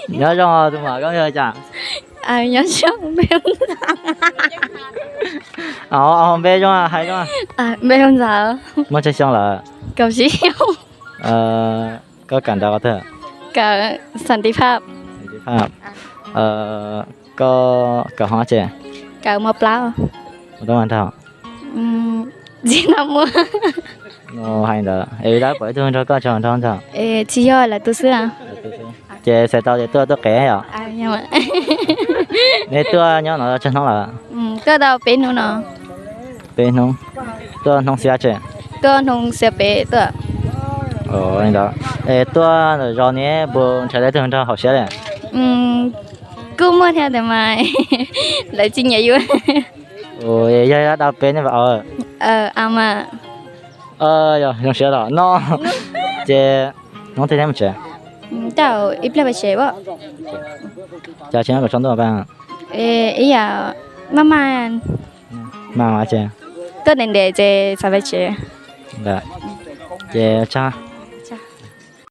Nyob zoo tus muam, koj npe hu li cas? Nyob zoo, npe hu Ntxawm. Npe zoo hais zoo. Npe hu Ntxawm. Muaj tsawg xyoo lawm? Kaum tsib xyoo. Koj kawm ntawv qhov twg? Kawm Xanti Phaj. Koj kawm hoob tsi? Kawm mos plaub. Ua tau nrog? Tsis tau muaj. Hais ntawd es lawv pom ib tug nrog koj tso nrog ntag? Tsis yog, lawv tu xwb. Ces xav tau ces tuaj tuaj qev yom? Nej tuaj nyob no tsawg hnub lawm? Tuaj tau peb hnub no. Peb hnub. Tuaj hnub xiab tsi? Tuaj hnub xiab peb tuaj. Li ntawd es tuaj ntawm zos neb puas nrhiav tau ib tug nrog haum siab li? Kuj muaj thiab tab mas lawv tsis nyiam yus. Yog dab peb nej mas. Yog zoo siab los no. Ces hnub twg neb mus tsev? Tau ib pliag pais tsev. Cas tsis nyob kom tsaus ntuj pab? Ib yam maj maj. Maj mas tsi? Tuaj ntev ntev ces xav pais tsev. Ces tsa.